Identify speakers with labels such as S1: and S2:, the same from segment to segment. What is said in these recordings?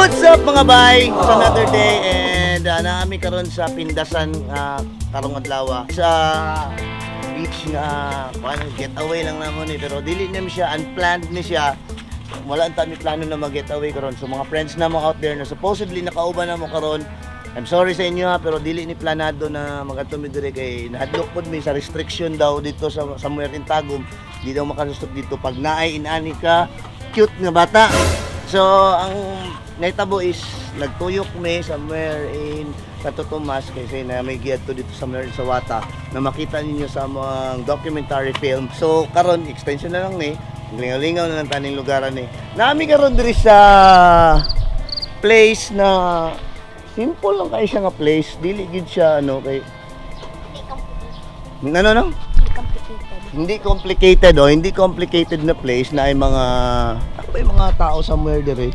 S1: What's up, mga bay? It's another day and naami karon sa Pindasan karong adlaw sa beach nga kuan, getaway lang namon eh, pero dili na siya unplanned ni siya. Wala ang tami plano na mag-getaway karon. So mga friends na mo out there na supposedly nakauban na mo karon, I'm sorry sa inyo ha, pero dili ni planado na magadto mi diri kay nahadlok pod mi sa restriction daw dito sa somewhere in Tagum. Di daw makalusot dito pag naay inani ka cute nga bata. So ang naitabo is nagtuyok mi somewhere in Santo Tomas kasi na may giadto dito somewhere in Sawata na makita ninyo sa mga documentary film. So karon extension na lang ni, lingaw-lingaw na lang taning lugaran ni. Nami karon diri sa place na simple lang kay siya nga place, dili gid siya ano kay
S2: Hindi complicated.
S1: ano no?
S2: Hindi complicated.
S1: Hindi complicated, oh, hindi complicated na place na ay mga ano ba yung mga tao somewhere dire.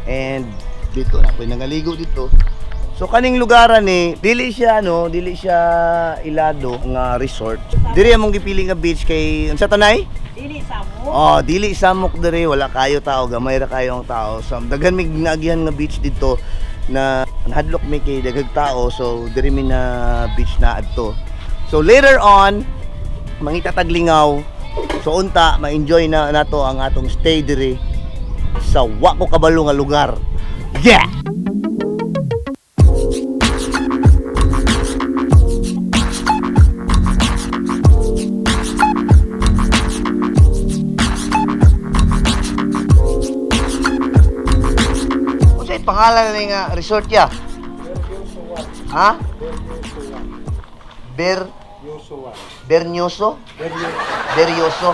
S1: And dito na ako'y nangaligo dito. So kaning lugaran ni, dili siya ano, dili siya ilado nga resort. Diri among gipili nga beach kay unsa tanay?
S3: Dili sa mo.
S1: Oh, dili samok diri, wala kayo tao, gamay ra kayo ang tao. So daghan mig naagihan nga beach dito na nahadlok mi kay daghang tao, so diri mi na beach na adto. So later on, mangita taglingaw. So unta ma-enjoy na nato ang atong stay diri sa wa ko kabalo nga lugar. Yeah! Unsay pangalan ni nga resort ya? Ha? Ber Bernyoso? Beryoso.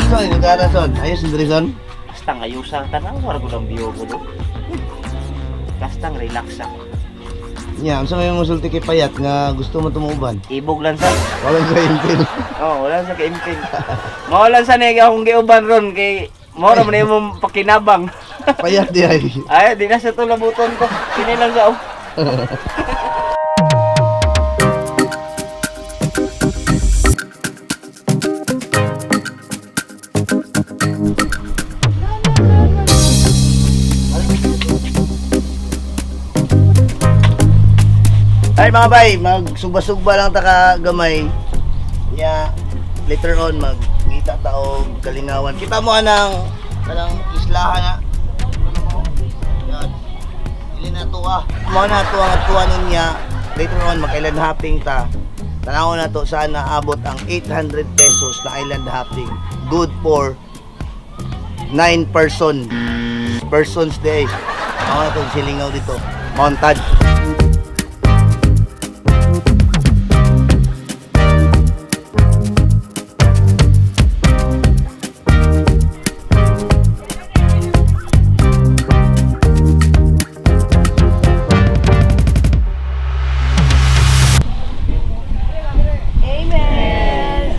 S1: Son, lugar na son. Ayos diri son.
S3: Basta ang ayusan tanaw, wala ko lang biyogo do. Basta ang relax ako.
S1: Nya, unsa may musulti kay payat nga gusto mo tumuuban?
S3: Ibog lang sa.
S1: Wala sa impil.
S3: Oh, wala sa kaimpin. Mao lang sa nega akong giuban ron kay mao ra man imong pakinabang.
S1: Payat di ay.
S3: Ay, di na sa tulabuton ko. Kini lang sa oh.
S1: Ay mga bay, magsugba-sugba lang ta ka gamay. Nya, later on magngita ta og kalingawan. Kita mo anang kanang islahan na. Yan. Dili na to ah. Mo na to ang atuan niya. Later on mag-island hopping ta. Tanaw na to saan naabot ang 800 pesos na island hopping. Good for 9 persons day. Mao na to silingaw dito. Montad.
S2: Amen!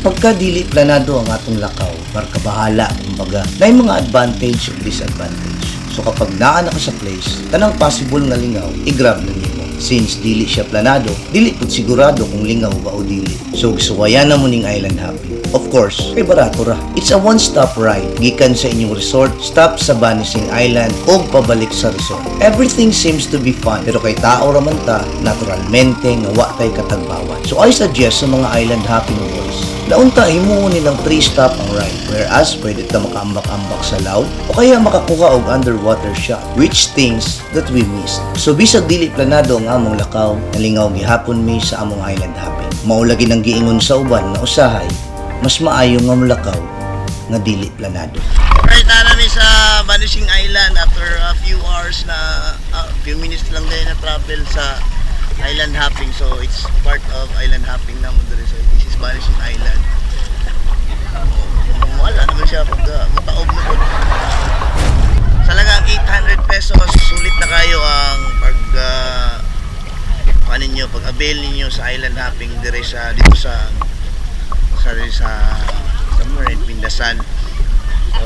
S1: Kapag ka dili planado ang atong lakaw, barka bahala, kumbaga, na mga advantage o disadvantage. So kapag naa na ka sa place, tanang possible nga lingaw, i-grab na nimo. Since dili siya planado, dili pud sigurado kung lingaw ba o dili. So gisuwayan na mo ning island hopping. Of course, kay barato ra. It's a one-stop ride. Gikan sa inyong resort, stop sa Vanishing Island o pabalik sa resort. Everything seems to be fun, pero kay tao ra man ta, naturalmente nga wa tay katagbawan. So I suggest sa mga island hopping boys, naunta himuon nilang 3-stop ang ride, whereas pwede ta makaambak-ambak sa law o kaya makakuha og underwater shot, which things that we missed. So bisag dili planado ang among lakaw, nalingaw gihapon mi sa among island hopping. Mao lagi nang giingon sa uban nga usahay, mas maayo nga molakaw nga dili planado. Right na namin sa Vanishing Island after a few hours na few minutes lang din na travel sa island hopping. So it's part of island hopping na mo diri. So this is Vanishing Island. Wala naman siya pag mataob na po. Sa lagang 800 pesos, sulit na kayo ang pag ano ninyo, pag avail ninyo sa island hopping dire sa dito sa sa sa somewhere in Pindasan. So,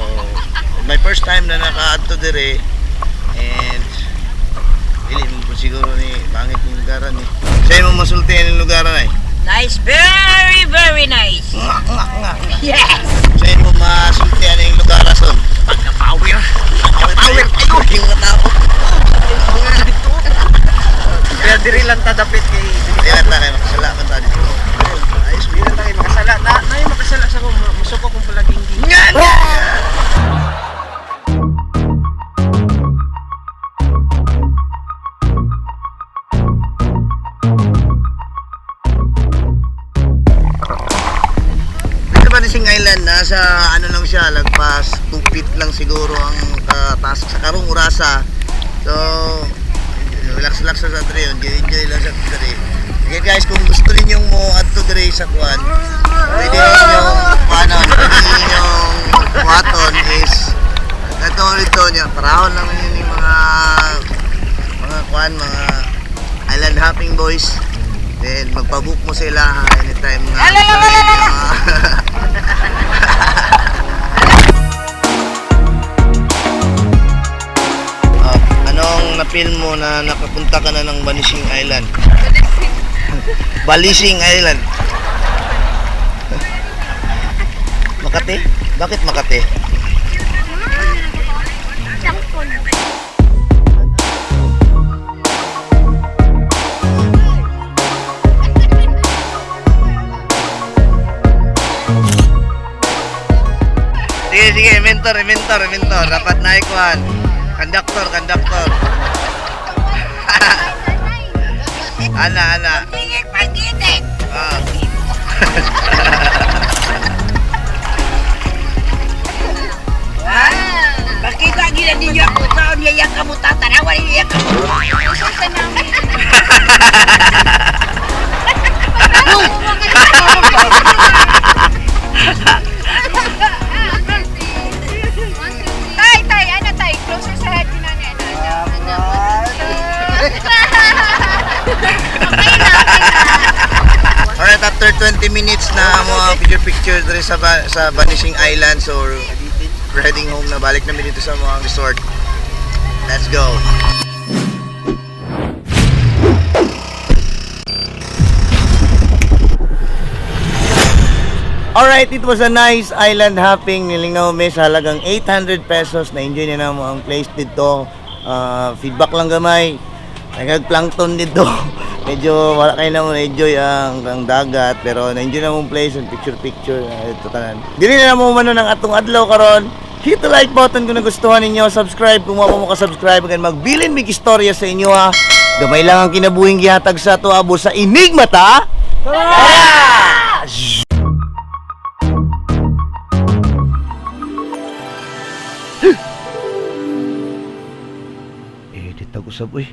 S1: my first time na nakaadto dire and dili mo po siguro ni pangit ni lugaran ni. Sa imo masulti ang lugaran ay.
S4: Nice, very, very nice.
S1: Nga nga nga.
S4: Yes!
S1: Sa imo masulti ang lugaran son. Pagka-power. Pagka-power kayo yung mga tao.
S3: Kaya diri lang ta dapit kay
S1: Dili na tayo makasala man ta dito. Ayos mo.
S3: diri lang tayo makasala. Na na yung makasala sa ko musuko kong palaging di.
S1: Nga! Dito ba Sing Island, nasa ano lang siya, lagpas 2 feet lang siguro ang kataas sa karong urasa. So, relax relax sa dre yun, enjoy lang sa dre. Okay guys, kung gusto ninyong mo adto dre sa kuan, pwede ninyong paano, pwede ninyong buhaton is ito dito niya, parahon lang ninyo yung mga kuan, mga island hopping boys. Then magpabook mo sila ha, anytime na. Ah, anong na-feel mo na nakapunta ka na ng Vanishing Island? Balising Island. Makati? Bakit Makati?
S2: Tangkon.
S1: Sige, sige, mentor, mentor, mentor. Dapat na ikuan. Conductor, conductor. Ana, ana.
S4: Tingin pag-itik!
S1: Ah.
S4: Makita gila ninyo ako taon niya yung kamuta, tanawan niya yung kamuta.
S2: Ususan namin.
S5: Tay, tay, ano tay? Closer sa head ni nanay. Ano, ano, Okay na, okay na.
S1: Alright, after 20 minutes na mga picture picture diri sa sa Vanishing Island. So we're heading home na, balik namin dito sa mga resort. Let's go. Alright, it was a nice island hopping. Nilingaw mi sa halagang 800 pesos. Na-enjoy na namo ang place dito. Ah, feedback lang gamay. Nagag-plankton dito. Medyo wala kayo na mo na-enjoy ang dagat. Pero na-enjoy na mong place and picture-picture. Ito tanan. Dili na mo umano ng atong adlaw karon. Hit the like button kung nagustuhan ninyo. Subscribe kung wala mo ka-subscribe. Again, magbilin mig istorya sa inyo ha. Gamay lang ang kinabuhing gihatag sa ato abo sa Enigma ta. Ah! Edit ako sab uy.